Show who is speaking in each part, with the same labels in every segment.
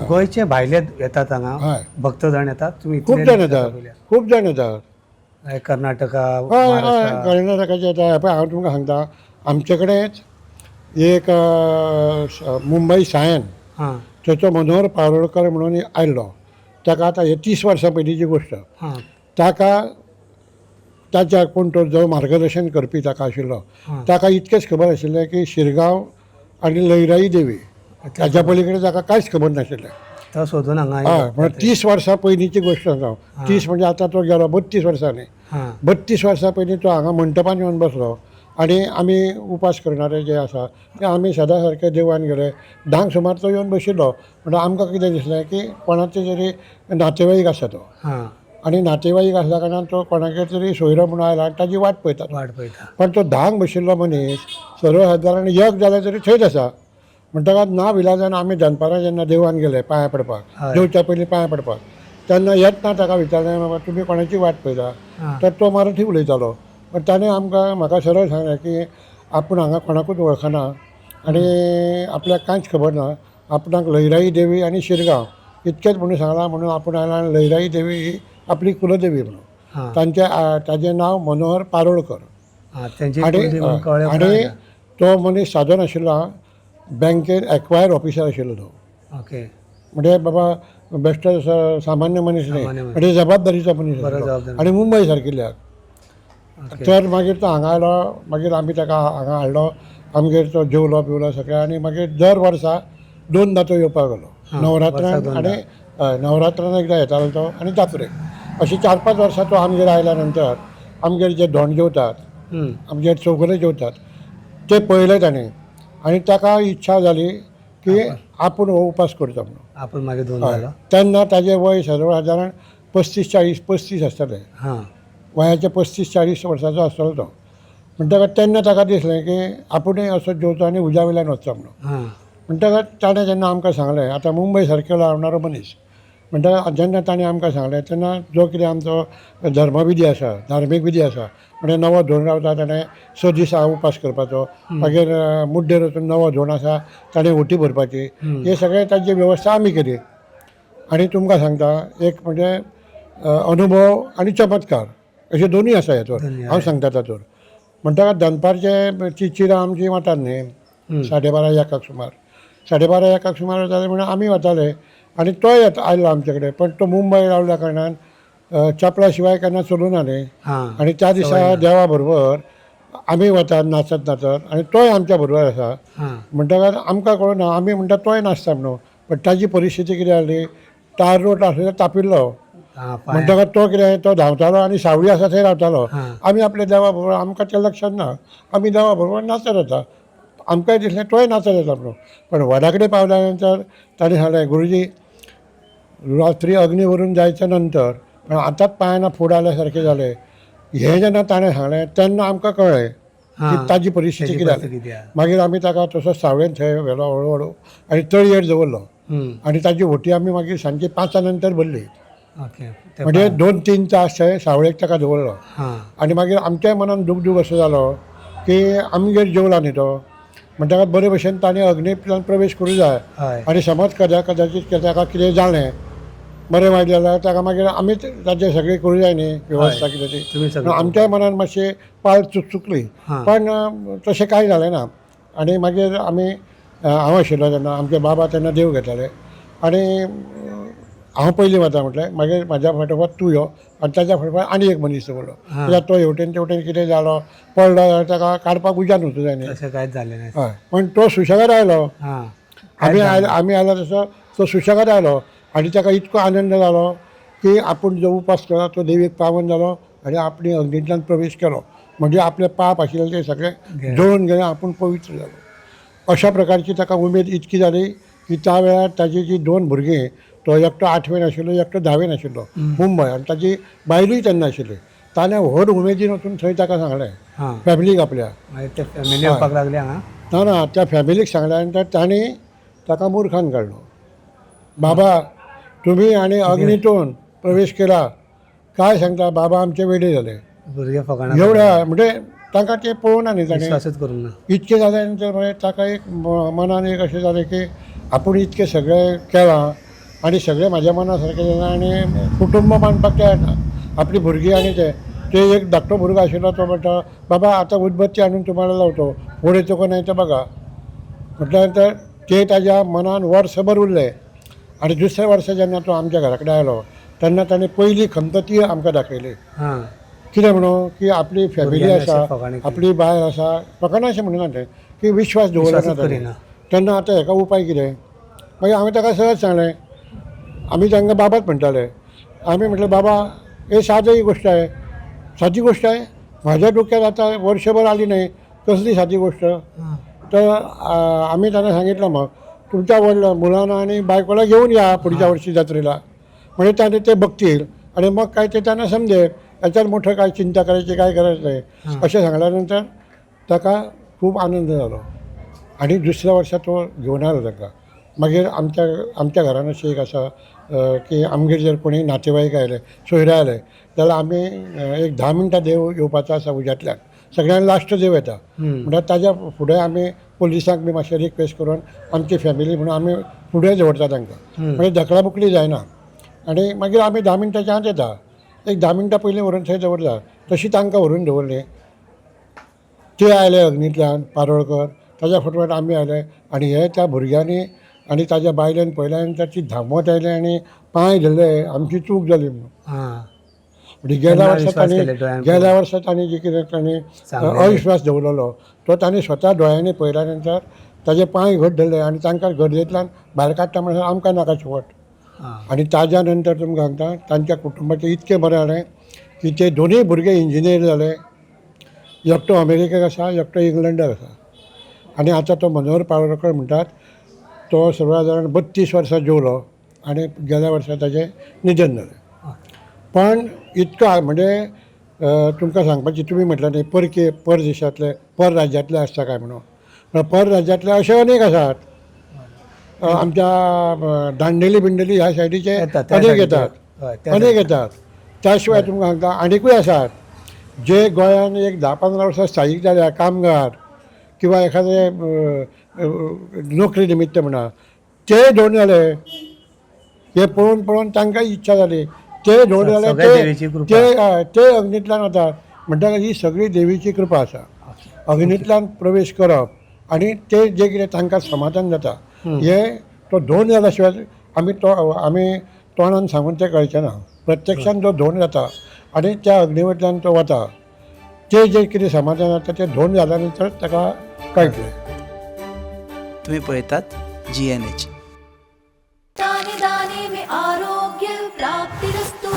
Speaker 1: गोंयचे भायले येतात हांगा?
Speaker 2: हय.
Speaker 1: भक्तजण येतात तुमी?
Speaker 2: खूब जाण येतात, खूब जाण येतात.
Speaker 1: कर्नाटका?
Speaker 2: हय हय.
Speaker 1: महाराष्ट्र?
Speaker 2: कर्नाटकाचे येता. पळय, हांव तुमकां सांगता, आमचे कडेच एक मुंबय सायन थंयचो मनोहर पारोडकर म्हणून आयल्लो. ताका आतां हे 30 वर्सां पयलींची गोश्ट. ताका ताच्या कोण तो जो मार्गदर्शन करपी ताका आशिल्लो, ताका इतकेंच खबर आशिल्लें की शिरगांव आनी लयराई देवी, ताच्या पलीकडे ताका कांयच खबर नाशिल्लें.
Speaker 1: तो सोदून हांगा
Speaker 2: हय.
Speaker 1: आयलो.
Speaker 2: म्हणून 30 वर्सां पयलींची गोश्ट सांगता हांव. 30 म्हणजे आतां तो गेलो 32 वर्सांनी. 32 वर्सां पयलीं तो हांगा मंटपान येवन बसलो आनी आमी उपास करणारे जे आसा ते आमी सदां सारके देवळान गेले. 10क सुमार तो येवन बशिल्लो. म्हणटा आमकां कितें दिसलें की कोणाचे तरी नातेवाईक आसा तो आनी नातेवाईक आसल्या कारणान तो कोणागेर तरी सोयरो म्हणून आयला आनी ताजी वाट पळयता.
Speaker 1: वाट पळयता.
Speaker 2: पण तो 10क बशिल्लो मनीस सर्वसादारण 1 जाल्यार तरी थंयच आसा. म्हणटकच ना विलाजान आमी दनपारां जेन्ना देवळान गेले पांयां पडपाक, जेवच्या पयलीं पांयां पडपाक, तेन्ना येतना ताका विचारलें, बाबा तुमी कोणाची वाट पळयता? तर तो मराठी उलयतालो, पण ताणें आमकां म्हाका सरळ सांगलें की आपूण हांगा कोणाकूच वळखना आनी आपल्याक कांयच खबर ना, आपणाक लयराई देवी आनी शिरगांव इतकेंच म्हणून सांगलां, म्हणून आपूण आयला आनी लयराई देवी ही आपली कुलदेवी म्हणून. तांचे ताजें नांव मनोहर पारोळकर.
Speaker 1: तेंची
Speaker 2: आनी
Speaker 1: कुलदेवी म्हणून कळ्ळें
Speaker 2: आनी
Speaker 1: उपरांत.
Speaker 2: तो मनीस सादो नाशिल्लो, बँकेन एक्वायर ऑफिसर आशिल्लो तो. म्हणजे बाबा बेश्टो सामान्य मनीस न्ही.
Speaker 1: सामान्य मनीस.
Speaker 2: म्हणजे जबाबदारीचो मनीस
Speaker 1: बरो
Speaker 2: आशिल्लो.
Speaker 1: जबाबदार.
Speaker 2: आनी मुंबय सारकिल्ल्याक. तर मागीर तो हांगा आयलो, मागीर आमी ताका हांगा हाडलो आमगेर, तो जेवलो बिवलो सगळें आनी मागीर दर वर्सा 2दा तो येवपाक लागलो. नवरात्रान
Speaker 1: वर्साक दोनदा.
Speaker 2: आनी हय, नवरात्रान एकदां येतालो तो आनी जात्रेक. अशी 4-5 वर्सां तो आमगेर आयल्या नंतर आमगेर जे धोंड जेवतात, आमगेर चौगुले जेवतात ते पळयले ताणें आनी ताका इच्छा जाली की आपूण हो उपास करता म्हणून.
Speaker 1: आपूण मागीर 2 जालो.
Speaker 2: तेन्ना ताजें वय सर्वसादारण 35 40 35 आसतलें. वयाचे 35-40 वर्सांचो आसतलो तो. म्हणटकच तेन्ना ताका दिसलें की आपुणूय असो जेवचो आनी उज्या वयल्यान वचचो म्हणून. म्हणटकच ताणें जेन्ना आमकां सांगलें, आतां मुंबय सारकेलो रावणारो मनीस, म्हणटकच जेन्ना ताणें आमकां सांगलें तेन्ना जो कितें आमचो धर्मविधी आसा, धार्मीक विधी आसा, म्हणजे नवो धोण रावता ताणें 6 दिसां उपास करपाचो, मागीर मुड्डेर वचून नवो धोण आसा ताणें ओटी भरपाची, हे सगळें तांची वेवस्था आमी केली. आनी तुमकां सांगता, एक म्हणजे अनुभव आनी चमत्कार अशे दोनूय आसा हेतूर.
Speaker 1: दोनूय.
Speaker 2: हांव सांगता तातूंत. म्हणटकच दनपारचे ती चिरां आमची वतात न्ही 12:30 1 सुमार, 12:30 1 सुमार वताले म्हणून आमी वताले आनी तोय येता आयलो आमचे कडेन. पण तो मुंबय रावल्या कारणान चपला शिवाय केन्ना चलूं ना न्ही. आनी त्या दिसा देवा बरोबर आमी वतात नाचत नाचत आनी तोय आमच्या बरोबर आसा. म्हणटकच आमकां कळना, आमी म्हणटा तोय नाचता म्हणून, पण ताजी परिस्थिती कितें जाली, तार रोड आसलो तापिल्लो.
Speaker 1: पांय.
Speaker 2: म्हणटकच तो कितें, तो धांवतालो आनी सावळी आसा थंय रावतालो. आमी आपल्या देवा बरोबर, आमकां तें लक्षात ना, आमी देवा बरोबर नाचत वता, आमकांय दिसलें तोय नाचत येता म्हणून. पण वडा कडेन पावल्या नंतर ताणें सांगलें, गुरुजी रात्री अग्नी वरून जायच्या नंतर पण आतांच पांयांना फोड आल्या सारकें जालें. हें जेन्ना ताणें सांगलें तेन्ना आमकां कळ्ळें की ताजी परिस्थिती
Speaker 1: ताजी
Speaker 2: कितें
Speaker 1: परिस्थिती
Speaker 2: जाली.
Speaker 1: कितें आहा.
Speaker 2: मागीर आमी ताका तसोच सावळेन थंय व्हेलो हळू हळू आनी तळयेर दवरलो आनी ताजी होटी आमी मागीर सांजची 5 नंतर भरली.
Speaker 1: ते
Speaker 2: म्हणजे 2-3 तास थंय सावळेक ताका दवरलो. आनी मागीर आमच्याय मनान दुगदूग असो जालो की आमगेर जेवला न्ही तो, म्हणटकच बरे भशेन ताणें अग्नींतल्यान प्रवेश करूं जाय. आनी समज कदाचीत ताका कितें जालें बरें वायट जाल्यार ताका मागीर आमीच ताचें सगळें करूं जाय न्ही वेवस्था कितें ती.
Speaker 1: तुमी सगळें.
Speaker 2: आमच्याय मनान मातशी पाल चुकचुकली, पण तशें कांय जालें ना. आनी मागीर आमी हांव आशिल्लो तेन्ना, आमचे बाबा तेन्ना देव घेताले आनी हांव पयलीं वता म्हटलें, मागीर म्हाज्या फाटोफाट तूं यो आनी ताच्या फाटोफाट आनी एक मनीस दवरलो, कित्याक तो हेवटेन तेवटेन कितें जालो पडलो जाल्यार ताका काडपाक उज्यान वचूं जाय न्ही.
Speaker 1: तशें कांयच जालें ना.
Speaker 2: हय, पण तो सुशेगाद आयलो. आमी आयलो तसो तो सुशेगाद आयलो आनी ताका इतको आनंद जालो की आपूण जो उपास केला तो देवीक पावन जालो आनी आपणे अग्नींतल्यान प्रवेश केलो, म्हणजे आपले पाप आशिल्ले ते सगळे जळून गेले, आपूण पवित्र जालो. अशा प्रकारची ताका उमेद इतकी जाली की त्या वेळार ताजी जी 2 भुरगीं, तो एकटो 8वेन आशिल्लो, एकटो 10वेन आशिल्लो मुंबय, आनी ताजी बायलूय तेन्ना आशिल्ली. ताणें व्हड उमेदीन वचून थंय ताका सांगलें फॅमिलीक आपल्या.
Speaker 1: मागीर ते फॅमिली येवपाक लागली हांगा?
Speaker 2: ना ना, त्या फॅमिलीक सांगल्या नंतर तांणी ताका मुर्खान काडलो. बाबा तुमी आनी अग्नीतून प्रवेश केला, काय सांगता बाबा, आमचे वेडे जाले.
Speaker 1: भुरगे फकाणां
Speaker 2: एवढ्या म्हणजे तांकां ते पळोवना न्ही ताणें.
Speaker 1: विश्वासूच करूंक ना.
Speaker 2: इतकें जाल्या नंतर मागीर ताका एक मनान एक अशें जालें की आपूण इतकें सगळें केलां आनी सगळें म्हाज्या मना सारकें जालें आनी कुटुंब मानपाक तयार ना. आपली भुरगीं आनी ते ते एक धाकटो भुरगो आशिल्लो तो म्हणटा बाबा आतां उदबत्ती हाडून तुम्हाला लावतो, फोड येतो का नाही तर बघा. म्हटल्या नंतर ते ताज्या मनान वर्सभर उरलें. आनी दुसऱ्या वर्सा जेन्ना तो आमच्या घरा कडेन आयलो तेन्ना ताणें पयली खंत ती आमकां दाखयली.
Speaker 1: हां.
Speaker 2: कितें म्हणून की आपली फॅमिली
Speaker 1: भुरग्यांनी
Speaker 2: आसा,
Speaker 1: अशें फकाणां केली.
Speaker 2: आपली बायल आसा, फकाणां अशें म्हणिना तें की विश्वास दवरलो ना
Speaker 1: विश्वासूच
Speaker 2: ताणें.
Speaker 1: करिना.
Speaker 2: तेन्ना आतां हेका उपाय कितें? मागीर हांवें ताका सहज सांगलें, आमी तांकां बाबाच म्हणटाले. आमी म्हटलें बाबा हे सादी गोश्ट आहे, सादी गोश्ट आहे, म्हाज्या डोक्यात आतां वर्षभर आली नाही, कसली साधी गोष्ट. तर आम्ही त्यांना सांगितलं मग तुमच्या वडील मुलांना आणि बायकोला घेऊन या पुढच्या वर्षी जत्रेला, म्हणजे त्याने ते बघतील आणि मग काय ते त्यांना समजेल, याच्यात मोठं काय चिंता करायची काय करायचं नाही. अशें सांगल्या नंतर ताका खूब आनंद जालो आनी दुसऱ्या वर्सा तो घेवन आयलो ताका. मागीर आमच्या आमच्या घरान अशें एक आसा की आमगेर जर कोणी नातेवाईक आयले, सोयरे आयले जाल्यार आमी एक 10 मिनटां देव येवपाचो आसा उज्यांतल्यान, सगळ्यान लास्ट देव येता म्हणल्यार ताज्या फुडें आमी पुलिसांक बी मातशें रिक्वेस्ट करून आमची फॅमिली म्हणून आमी फुडें दवरता तांकां, म्हणजे धकलाबुकली जायना. आनी मागीर आमी 10 मिनटांच्या आत येता, एक 10 मिनटां पयलीं व्हरून थंय दवरता, तशी तांकां व्हरून दवरली. ते आयले अग्नींतल्यान पारोळकर, ताज्या फाटोफाट आमी आयले आनी हे त्या भुरग्यांनी आनी ताज्या बायलेन पळयल्या नंतर ती धांवत आयले आनी पांय धरले, आमची चूक जाली म्हणून. म्हणजे गेल्या
Speaker 1: तेन्ना
Speaker 2: वर्सा
Speaker 1: विश्वास
Speaker 2: तांणी
Speaker 1: केले दोळ्यांनी
Speaker 2: गेल्या वर्सा तांणी जे कितें तांणी
Speaker 1: सांगलेलें.
Speaker 2: अविश्वास दवरलेलो तो तांणी स्वता दोळ्यांनी पळयल्या नंतर ताजे पांय घट धरले आनी तांकां गर्देंतल्यान भायर काडटा म्हणसर आमकां नाका शेवट. आनी ताज्या नंतर तुमकां सांगता तांच्या कुटुंबाचें इतकें बरें जालें की ते दोनूय भुरगे इंजिनियर जाले, एकटो अमेरिकेक आसा, एकटो इंग्लंडाक आसा. आनी आतां तो मनोहर पारोडकर म्हणटात तो सर्वसादारण 32 वर्सां जेवलो आनी गेल्या वर्सा ताजें निधन जालें. पण इतको म्हणजे तुमकां सांगपाची तुमी म्हटलें न्ही परके परदेशांतले परराज्यांतले आसता काय म्हणून, पण परराज्यांतले अशे अनेक आसात. आमच्या दांडेली बिंडेली ह्या सायडीचे
Speaker 1: येतात, त्या
Speaker 2: अनेक
Speaker 1: सायडीचे.
Speaker 2: येतात,
Speaker 1: हय, त्या
Speaker 2: अनेक
Speaker 1: सायडीचे.
Speaker 2: येतात. त्या शिवाय तुमकां सांगता आनिकूय आसात जे गोंयान एक 10-15 वर्सां स्थायीक जाल्या, कामगार किंवा एखादे नोकरी निमित्त म्हणा, ते धोंड जाले. हे पळोवन पळोवन तांकां इच्छा जाली, ते धोंड जाले,
Speaker 1: सगळ्या देवीची
Speaker 2: ते
Speaker 1: कृपा.
Speaker 2: ते ते अग्नींतल्यान वतात. म्हणटकच ही सगळी देवीची कृपा आसा. अग्नींतल्यान प्रवेश करप आनी ते जे कितें तांकां समाधान जाता हें तो धोंड जाल्या शिवाय आमी तो आमी तोंडान सांगून तें कळचें ना. प्रत्यक्षान जो धोंड जाता आनी त्या अग्निवयल्यान तो वता, ते जे कितें समाधान जाता तें धोंड जाल्या नंतर ताका कळटलें.
Speaker 3: तुम्ही पळयतात GNH.
Speaker 4: दाने दाने में आरोग्य प्राप्तिरस्तु,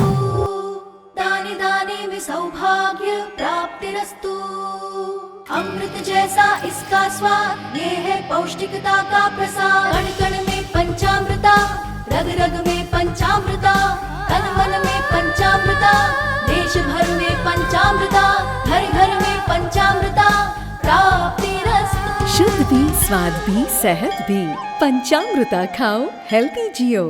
Speaker 4: दाने दाने में सौभाग्य प्राप्तिरस्तु. अमृत जैसा इसका स्वाद, ये है पौष्टिकता का प्रसाद. कण कण में पंचामृता, रग रग में पंचामृता, तन मन में पंचामृता, देश भर में पंचामृता, घर घर में पंचामृता प्राप्तिरस्तु.
Speaker 5: शुद्ध भी, स्वाद भी, सेहत भी, पंचामृता खाओ, हेल्दी जियो.